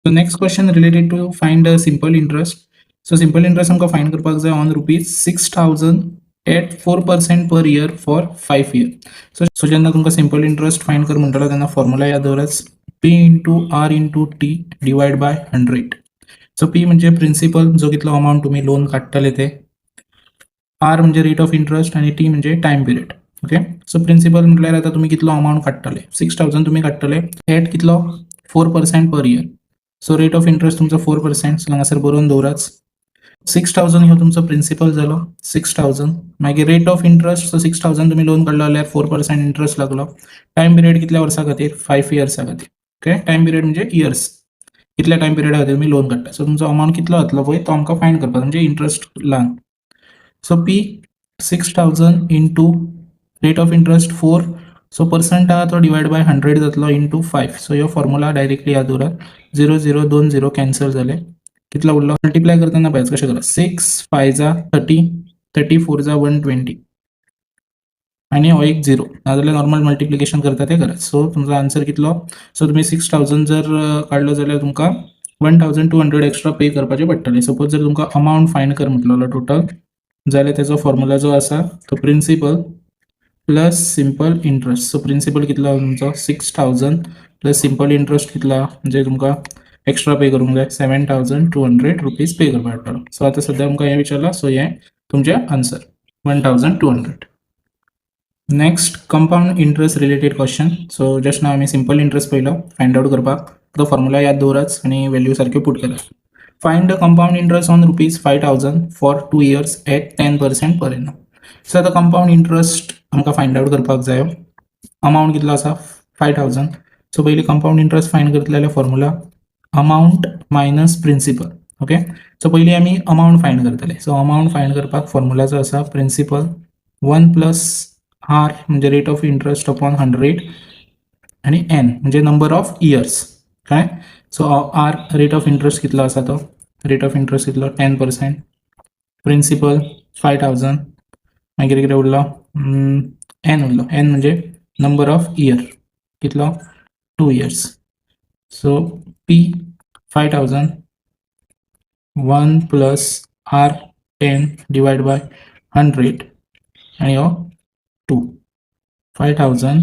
So next question related to find a simple interest. So simple interest आमकां find करपाक जाय on ₹6,000 at 4% per year for 5 year. So जेन्ना तुमकां simple interest find कर म्हणटलो तेन्ना फॉर्मुला याद दवरात, P into R into T divide by 100. So P म्हणजे प्रिन्सिपल, जो कितलो अमावंट तुमी लोन काडटले ते, are म्हणजे रेट ऑफ इंट्रस्ट आनी टी म्हणजे time period. Okay, so principal म्हटल्यार आतां तुमी कितलो अमावंट काडटले, 6,000 तुमी काडटले एट कितलो, 4% per year. So rate of interest तुमचो 4%. सो हांगासर बरोवन दवराच, 6,000 ह्यो तुमचो प्रिन्सिपल जालो, 6,000. मागीर rate of interest, so 6,000 तुमी लोन काडलो जाल्यार 4% इंट्रस्ट लागलो. टायम पिरियड कितल्या वर्सां खातीर? 5 इयर्सा खातीर. ओके, टायम पिरियड म्हणजे इयर्स, कितल्या टायम पिरियडा खातीर तुमी लोन काडटा. सो तुमचो अमावंट कितलो जातलो पळय तो आमकां फायंड करपाक, म्हणजे इंट्रस्ट ल्हान. So P 6,000 into rate of interest 4, so percent आहा तो डिवायड बाय 100 जातलो, इंटू 5. सो ह्यो फॉर्मुला डायरेक्टली याद दवरात. झिरो झिरो, दोन झिरो कॅन्सल जाले. कितलो उरलो? मल्टिप्लाय करतना पळयात कशें करा. 6 5 za 30, 30 4 za 120 आनी हो एक झिरो. नाजाल्यार नॉर्मल मल्टिप्लिकेशन करता ते करात. सो तुमचो आन्सर कितलो? सो तुमी 6,000 जर काडलो जाल्यार तुमकां 1,200 एक्स्ट्रा पे करपाचे पडटले. सपोज जर तुमकां अमावंट फायंड कर म्हटलेलो टोटल जाल्यार तेजो फॉर्मुला जो आसा तो principal plus simple interest. So principal कितलो तुमचो? 6,000. प्लस सिंपल इंट्रस्ट कितलो, म्हणजे तुमकां एक्स्ट्रा पे करूंक जाय, ₹7,200 पे करपाक पडटलो. सो आतां सद्या तुमकां हें विचारलां, सो हें तुमचें answer 1,200. Next, compound interest related question. So just now आमी सिंपल इंट्रस्ट पयलो फायंड आउट करपाक, तो फॉर्मुला याद दवराच आनी व्हॅल्यू सारक्यो पुट करात. Find the compound interest on ₹5,000 for 2 years at 10% per annum. So आतां कंपाउंड इंट्रस्ट आमकां फायंड आउट करपाक जायो. अमावंट कितलो आसा? 5,000. सो पयलीं कंपाउंड इंट्रस्ट फायंड करतले जाल्यार formula amount minus principal. Okay, so पयलीं आमी अमावंट फायंड करतले. सो अमावंट फायंड करपाक फॉर्मुला जो आसा, प्रिन्सिपल वन प्लस are म्हणजे rate of interest upon 100 आनी एन म्हणजे नंबर ऑफ इयर्स. काय? So R rate of interest कितलो आसा तो, रेट ऑफ इंट्रस्ट कितलो? 10%. प्रिन्सिपल 5,000. मागीर कितें उरलो? एन उरलो. एन म्हणजे नंबर ऑफ इयर कितलो? 2 years. So P 5,000, one plus R 10 divide by 100 आनी हो टू. 5,000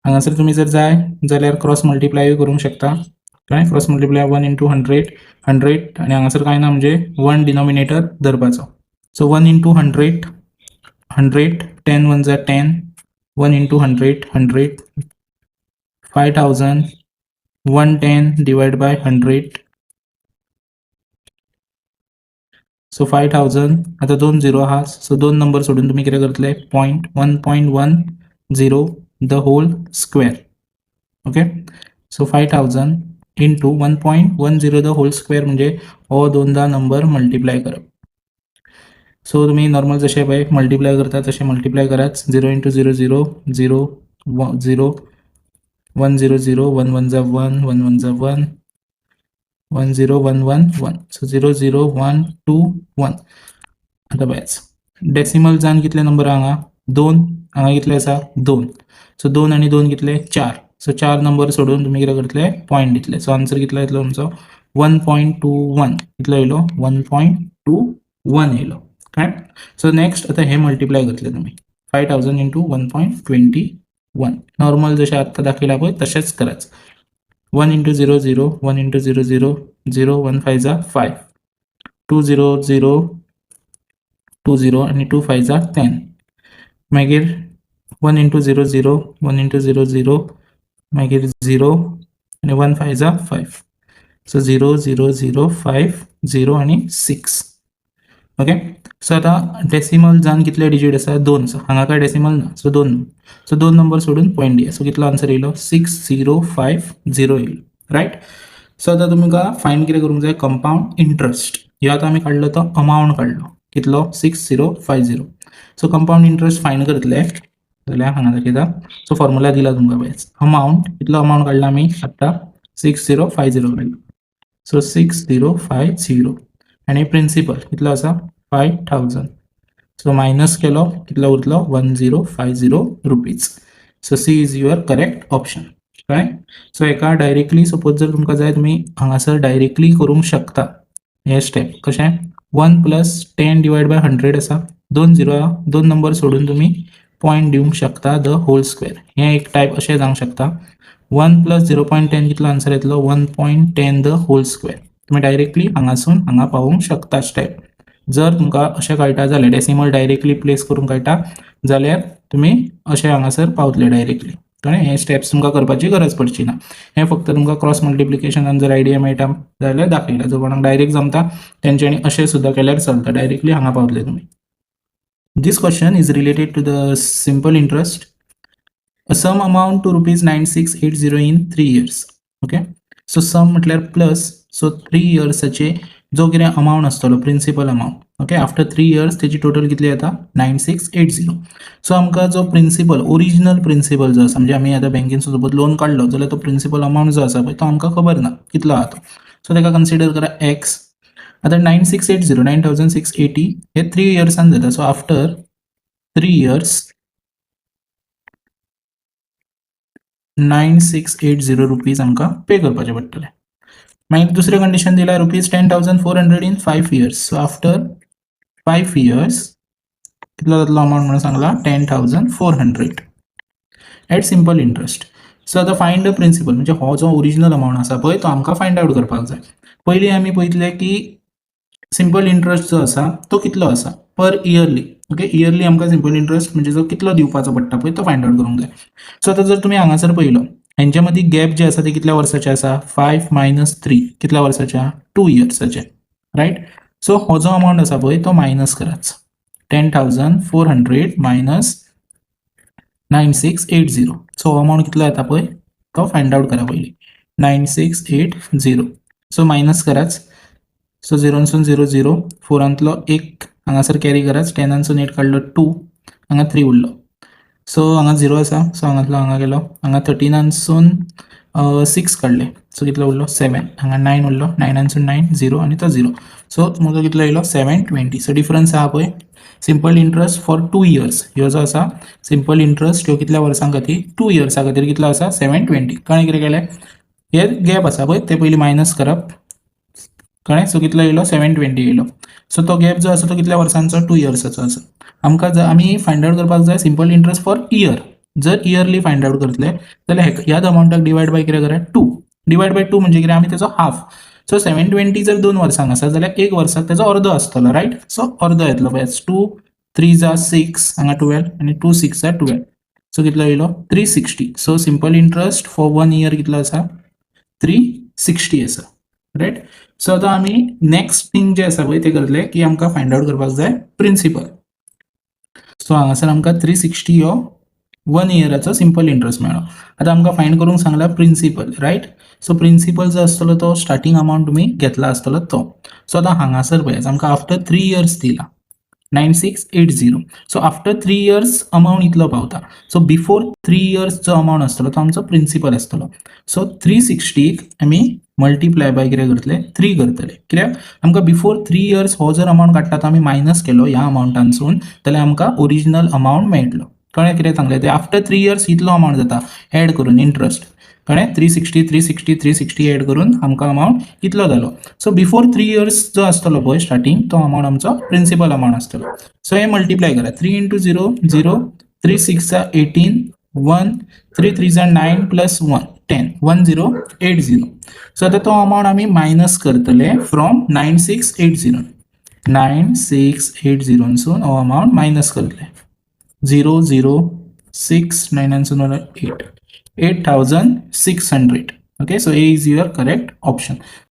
हांगासर तुमी जर जाय जाल्यार क्रॉस मल्टिप्लाय करूंक शकता. काय? Cross multiply, one into 100, 100 आनी हांगासर कांय ना म्हणजे वन डिनॉमिनेटर धरपाचो. So one into 100, 100, 10 one za 10, one into 100, 100, 5,000, 110 divide by 100. So 5,000, आता दोन झिरो आहा, सो दोन नंबर सोडून तुमी कितें करतले? Point, 1.10 the whole square. Okay, so 5,000 into 1.10 the whole square म्हणजे हो दोनदा नंबर मल्टिप्लाय करप. सो तुमी नॉर्मल जशें पळय मल्टिप्लाय करता तशें मल्टिप्लाय करात. Zero into zero zero, zero zero, one zero zero, one one za one, one one za one, one zero one one one. So zero zero one two one. आतां पळयात, decimal जावन कितले number हांगा? दोन. हांगा कितले आसा? दोन. सो दोन आनी दोन कितले? चार. सो चार नंबर सोडून तुमी कितें करतले? पॉयंट दितले. सो आन्सर कितलो येतलो तुमचो? 1.21. कितलो येयलो? 1.21 येयलो. काय? सो नेक्स्ट आतां हे मल्टिप्लाय करतले तुमी, 5,000 into 1.21. Normal जशें आत्तां दाखयलां पळय तशेंच कराच. One into zero zero, one into zero zero, zero, one five za five, two zero zero, two zero आनी टू फायव जा 10. मागीर one into zero zero, one into zero zero, मागीर झिरो आनी one five za five. So zero zero zero five zero आनी six. Okay, so आतां decimal जावन कितले digit आसा? दोन आसा. हांगा काय डेसिमल ना, सो दोन. सो दोन नंबर सोडून पॉयंट दिया. सो कितलो आन्सर येयलो? 6050 येयलो, रायट? सो आतां तुमकां फायंड कितें करूंक जाय? Compound interest. ह्यो आतां आमी काडलो तो अमावंट काडलो कितलो? 6050. So compound interest find करतले जाल्यार हांगा दाखयता. सो फॉर्मुला दिला तुमकां पळय. अमावंट, कितलो अमावंट काडला आमी आत्तां? 6050 काडला. सो 6050 आनी प्रिन्सिपल कितलो आसा? 5,000. सो मायनस केलो, कितलो उरतलो? ₹1,050. So C is your correct option. कळ्ळें? सो हेका डायरेक्टली सपोज जर तुमकां जाय, तुमी हांगासर डायरेक्टली करूंक शकता हे स्टेप. कशें? 1 plus 10 divide by 100 आसा. दोन झिरो, दोन नंबर सोडून तुमी पॉयंट दिवंक शकता, the whole square. हें एक टायप अशें जावंक शकता. 1 plus 0.10 कितलो आन्सर येतलो? 1.10 the whole square. तुमी डायरेक्टली हांगासून हांगा पावोवंक शकता स्टेप. जर तुमकां अशें कळटा जाल्यार, डेसिमल डायरेक्टली प्लेस करूंक कळटा जाल्यार, तुमी अशें हांगासर पावतले डायरेक्टली. कळ्ळें? हे स्टेप्स तुमकां करपाची गरज पडची ना. हें फक्त तुमकां क्रॉस मल्टिप्लिकेशनान जर आयडिया मेळटा जाल्यार दाखयला. जर कोणाक डायरेक्ट जमता तेंच्यांनी अशें सुद्दां केल्यार चलता. डायरेक्टली हांगा पावतले तुमी. This question is related to the simple interest. A sum amount to ₹9680 in 3 years. Okay. So sum म्हटल्यार प्लस. सो थ्री इयर्साचे जो कितें अमावंट आसतलो, principal amount, okay, after 3 years तेजी टोटल कितली येता? 9680. सो आमकां जो प्रिंसिपल, ओरिजिनल प्रिंसिपल जो आसा, म्हणजे आमी आतां बँकेन सपोज लोन काडलो जाल्यार तो प्रिंसिपल अमावंट जो आसा पळय, तो आमकां खबर ना कितलो आहा तो. सो ताका कन्सिडर करा एक्स. आतां 9680, 9680 हे थ्री इयर्सान जाता. So after 3 years ₹9680 आमकां पे करपाचे पडटले. मागीर दुसरें कंडिशन दिला, ₹10,400 in 5 years. So after 5 years कितलो जातलो अमावंट म्हणून सांगला? 10,400 at simple interest. So आतां फायंड the principal, म्हणजे हो जो ओरिजिनल अमावंट आसा पळय, तो आमकां फायंड आवट करपाक जाय. पयलीं आमी पळयतले की सिंपल इंट्रस्ट जो आसा तो कितलो आसा पर इयरली. ओके, इयरली आमकां सिंपल इंट्रस्ट म्हणजे जो कितलो दिवपाचो पडटा पळय, तो फायंड आवट करूंक जाय. सो आतां जर तुमी हांगासर पळयलो, हेंच्या मदीं गॅप जे आसा ते कितल्या वर्साचे आसा? फायव मायनस थ्री कितल्या वर्साचे? Two इयर्साचे, right? सो हो जो अमावंट आसा पळय, तो मायनस कराच. 10,400 minus 9680. So हो अमावंट कितलो येता पळय, तो फायंड आवट करा पयलीं. 9680. सो मायनस कराच. सो झिरोनसून झिरो झिरो, फोरांतलो एक हांगासर कॅरी कराच. टेनानसून एट काडलो टू, हांगा थ्री उरलो. सो हांगा झिरो आसा, सो हांगातलो हांगा गेलो. हांगा थर्टिनानसून सिक्स काडले, सो कितलो उरलो? सेवन. हांगा नायन उरलो. नायनानसून नायन, झिरो आनी तो झिरो. सो तुमकां कितलो येयलो? 720. सो डिफरन्स आहा पळय, simple interest for 2 years ह्यो जो आसा सिंपल इंट्रस्ट, ह्यो कितल्या वर्सां खातीर? टू इयर्सा खातीर. कितलो आसा? 720. कळ्ळें कितें केलें? हे गॅप आसा पळय, ते पयलीं मायनस करप. कळ्ळें? सो कितलो येयलो? 720 येयलो. सो तो गॅप जो आसा तो कितल्या वर्सांचो? टू इयर्साचो आसा. आमकां आमी फायंड आवट करपाक जाय सिंपल इंट्रस्ट फॉर इयर. जर इयरली फायंड आवट करतले जाल्यार ह्याच अमावंटाक डिवायड बाय कितें करा? टू. डिवायड बाय टू म्हणजे कितें? आमी तेजो हाफ. सो 720 जर दोन वर्सांक आसा जाल्यार एक वर्साक तेजो अर्दो आसतलो, रायट? सो अर्दो येतलो पळय. टू थ्री जा सिक्स, हांगा 12 आनी टू सिक्स जा 12. सो कितलो येयलो? 360. So simple interest for one year कितलो आसा? 360 आसा, रायट? सो आतां आमी नेक्स्ट थिंग जें आसा पळय, तें करतले की आमकां फायंड आवट करपाक जाय प्रिंसिपल. सो हांगासर आमकां 360 हो वन इयराचो सिंपल इंट्रस्ट मेळ्ळो. आतां आमकां फायंड करूंक सांगला प्रिंसिपल, रायट? सो प्रिंसिपल जो आसतलो तो स्टार्टींग अमावंट तुमी घेतला आसतलो तो. सो आतां हांगासर पळयात, आमकां आफ्टर थ्री इयर्स दिला 9680. So after 3 years amount इतलो पावता. सो बिफोर थ्री इयर्स जो अमावंट आसतलो तो आमचो प्रिंसिपल आसतलो. सो थ्री सिक्स्टीक आमी मल्टिप्लाय बाय कितें करतले? थ्री करतले. कित्याक? आमकां बिफोर थ्री इयर्स हो जर अमावंट काडटा, तो आमी मायनस केलो ह्या अमावंटानसून जाल्यार आमकां ओरिजिनल अमावंट मेळटलो. कळ्ळें कितें सांगलें तें? आफ्टर थ्री इयर्स इतलो अमावंट जाता एड करून इंट्रस्ट. कळ्ळें? 360, 360, 360 add करून आमकां अमावंट इतलो जालो. सो बिफोर थ्री इयर्स जो आसतलो पळय स्टार्टींग, तो अमावंट आमचो प्रिंसिपल अमावंट आसतलो. सो हे मल्टिप्लाय करा. Three into zero zero, three six za 18, one, three three za 9 plus 1 10, 1080. So आतां तो अमावंट आमी मायनस करतले from 9680. 9680नसून हो अमावंट मायनस करतले. झिरो झिरो सिक्स, नायनानसून eight, 8600. Okay, so A is your correct option.